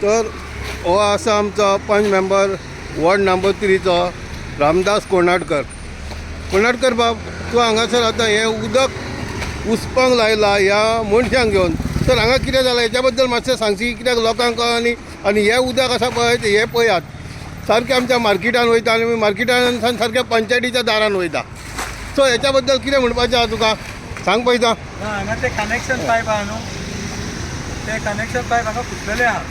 तर हो आसा आमचो पंच मेंबर वॉर्ड नंबर 3चो रामदास कोनाडकर. कोनाडकर बाब, तूं हांगासर आतां हें उदक उसपांक लायला ह्या मनशांक घेवन, तर हांगा कितें जालां हेच्या बद्दल मातशें सांगशी? कित्याक लोकांक आनी आनी हें उदक आसा पळय हें पळयात, सारकें आमच्या मार्केटान वयता आनी मार्केटान सारकें पंचायतीच्या दारान वयता. सो हेच्या बद्दल कितें म्हणपाचें आहा तुका, सांग पळयता. ना, हांगा ते कनेक्शन पायप आहा न्हू, ते कनेक्शन पायप हांगा फुटलेले आहा.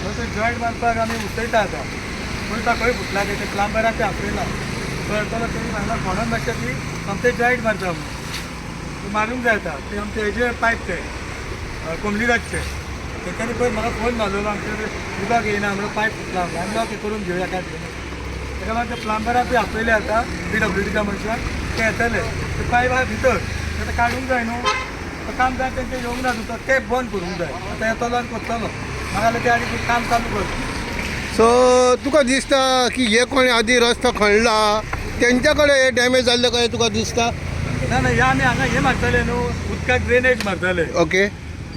सो ते जॉयंट मारपाक आमी उसयता आतां. पळयता खंय फुटला ते, प्लांबराक ते आपयला, तो येतलो. तेणी हांगा खणोन मातशें ती आमचे जॉयंट मारता म्हणून ते मारूंक जाय आतां. ते आमचे हेजे पायप ते कोमलीराजचे, तेंच्यांनी पयर म्हाका फोन मारलेलो, आमचे उदक येयना म्हणून, पायप फुटला म्हणून. आमी ओके, करून घेवया, काय तेका लागून ते प्लांबराकूय आपयले आतां, पीडब्ल्यूडीच्या मनशाक. ते येतले. ते पायप आहा भितर, ते आतां काडूंक जाय न्हू. तो काम जाय तेंचें येवंक ना तुका, ते बंद करूंक जाय. आतां येतलो आनी करतलो. म्हाका जाल्यार ते आदी काम चालू कर. सो तुका दिसता की हे कोणी आदी रस्तो खणला तेंच्या कडेन हे डॅमेज जाल्ले काय तुका दिसता? ना ना, हे आमी हांगा हे मारतले न्हू, उदकाक ड्रेनेज मारतले.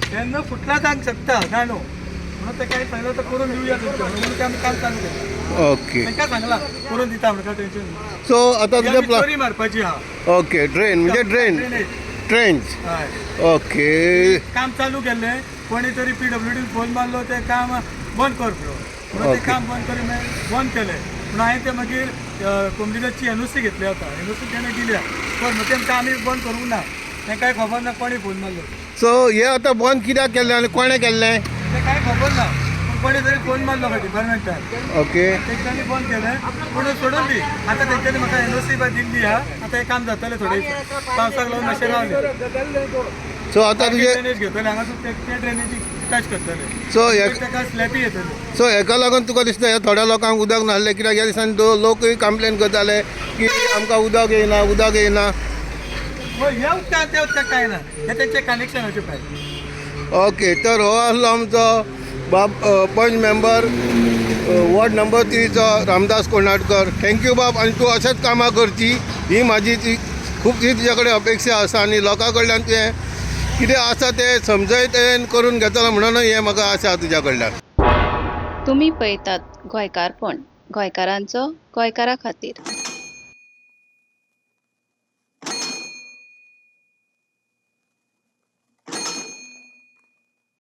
तेन्ना फुटला जावंक शकता ना न्हू, म्हणून ते काय सांगलं तर करून दिवया तुमचें म्हणून ते आमी काम चालू केलें. तांकां सांगलां करून दिता म्हणून, काय टेन्शन. सो आतां तुजें प्ला चोरी मारपाची आहा. ओके, ड्रेन म्हणजे ड्रेन. ड्रेनेज. ट्रेंच. हय. काम चालू केल्लें, कोणी तरी पीडब्ल्यूडीन फोन मारलो, ते काम बंद कर म्हणून. म्हणून ते काम बंद करून बंद केलें. पूण हांवें ते मागीर कोमलीदाची एनओसी घेतली. आतां एनओसी तेणें दिल्या, पण मग तेमकां आमी बंद करूंक ना. तें कांय खबर ना कोणी फोन मारलो. सो हे आतां बंद कित्याक केल्लें आनी कोणें केल्लें? तें कांय खबर ना, पूण कोणी तरी फोन मारलो खंय डिपार्टमेंटान. तेंच्यांनी बंद केलें, पूण सोडून दी आतां. तेंच्यांनी म्हाका एनओसी दिल्ली आहा. आतां हें काम जातलें थोडे पावसाक लागून मातशें रावलें. सो आतां तुजें ड्रेनेज घेतले हांगासून, ते ड्रेनेजीक टच करतले. सो हे ताका स्लॅबी येतले. सो हेका लागून तुका दिसता ह्या थोड्या लोकांक उदक नासलें? कित्याक ह्या दिसांनी लोकूय कंप्लेन करताले की आमकां उदक येयना, उदक येयना. हय, ह्या उदकाक त्या उदकाक काय ना, हे तेंचे कनेक्शनाचे पायप. ओके, तर हो आसलो आमचो बाब पंच मेंबर वॉर्ड नंबर 3चो रामदास कोनाडकर. Thank you बाब, आनी तूं अशेंच कामां करची ही म्हाजी ती खुबशी तुज्या कडेन अपेक्षा आसा आनी लोकां कडल्यान तुवें कितें आसा तें समजयत करून घेतलो म्हणून हें म्हाका आशा तुज्या कडल्यान. तुमी पळयतात गोंयकारपण, गोंयकारांचो गोंयकारा खातीर.